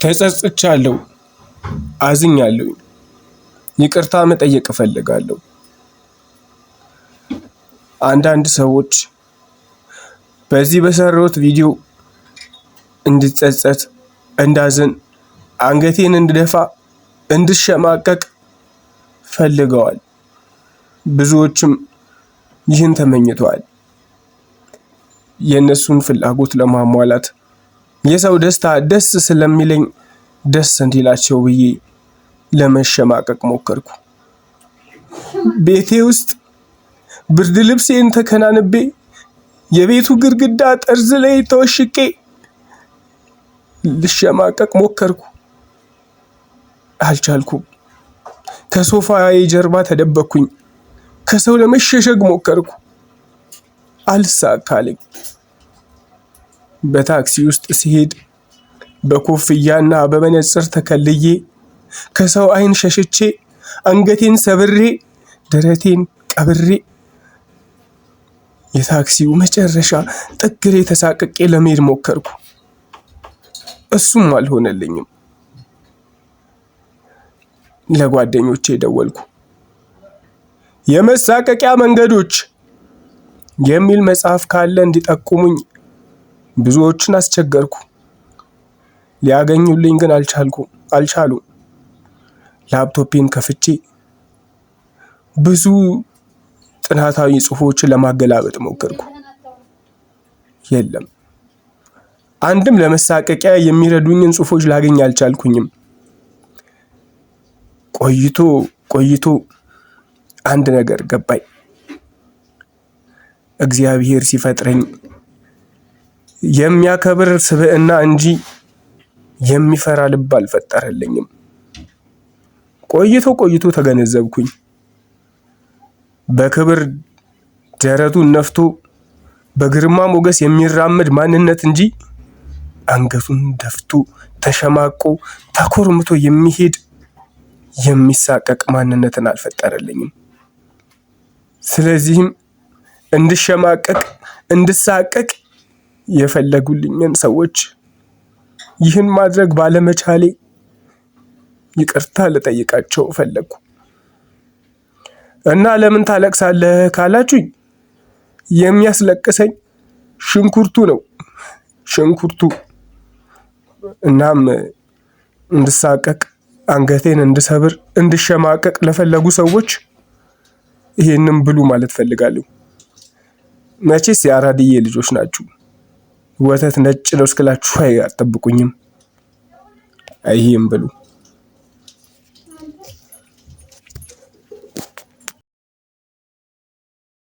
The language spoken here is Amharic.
ተጸጽቻለሁ፣ አዝኛለሁ። ይቅርታ መጠየቅ እፈልጋለሁ። አንዳንድ ሰዎች በዚህ በሰራሁት ቪዲዮ እንድጸጸት፣ እንዳዝን፣ አንገቴን እንድደፋ፣ እንድሸማቀቅ ፈልገዋል። ብዙዎችም ይህን ተመኝተዋል። የእነሱን ፍላጎት ለማሟላት የሰው ደስታ ደስ ስለሚለኝ ደስ እንዲላቸው ብዬ ለመሸማቀቅ ሞከርኩ። ቤቴ ውስጥ ብርድ ልብሴን ተከናንቤ የቤቱ ግድግዳ ጠርዝ ላይ ተወሽቄ ልሸማቀቅ ሞከርኩ። አልቻልኩም። ከሶፋዬ ጀርባ ተደበቅኩኝ። ከሰው ለመሸሸግ ሞከርኩ። አልሳካልኝ። በታክሲ ውስጥ ስሄድ በኮፍያና በመነጽር ተከልዬ ከሰው ዓይን ሸሽቼ አንገቴን ሰብሬ ደረቴን ቀብሬ የታክሲው መጨረሻ ጥግ ላይ ተሳቅቄ ለመሄድ ሞከርኩ። እሱም አልሆነልኝም። ለጓደኞቼ ደወልኩ። የመሳቀቂያ መንገዶች የሚል መጽሐፍ ካለ እንዲጠቁሙኝ ብዙዎችን አስቸገርኩ። ሊያገኙልኝ ግን አልቻሉም። ላፕቶፔን ከፍቼ ብዙ ጥናታዊ ጽሁፎችን ለማገላበጥ ሞከርኩ። የለም፣ አንድም ለመሳቀቂያ የሚረዱኝን ጽሁፎች ላገኝ አልቻልኩኝም። ቆይቶ ቆይቶ አንድ ነገር ገባኝ። እግዚአብሔር ሲፈጥረኝ የሚያከብር ስብዕና እንጂ የሚፈራ ልብ አልፈጠረልኝም። ቆይቶ ቆይቶ ተገነዘብኩኝ። በክብር ደረቱን ነፍቶ በግርማ ሞገስ የሚራመድ ማንነት እንጂ አንገቱን ደፍቶ ተሸማቆ ተኮርምቶ የሚሄድ የሚሳቀቅ ማንነትን አልፈጠረልኝም። ስለዚህም እንድሸማቀቅ እንድሳቀቅ የፈለጉልኝን ሰዎች ይህን ማድረግ ባለመቻሌ ይቅርታ ልጠይቃቸው ፈለግኩ። እና ለምን ታለቅሳለህ ካላችሁኝ የሚያስለቅሰኝ ሽንኩርቱ ነው። ሽንኩርቱ። እናም እንድሳቀቅ አንገቴን እንድሰብር እንድሸማቀቅ ለፈለጉ ሰዎች ይሄንን ብሉ ማለት ፈልጋለሁ። መቼስ የአራድዬ ልጆች ናችሁ። ወተት ነጭ ነው እስክላችሁ አትጠብቁኝም። ይሄን ብሉ።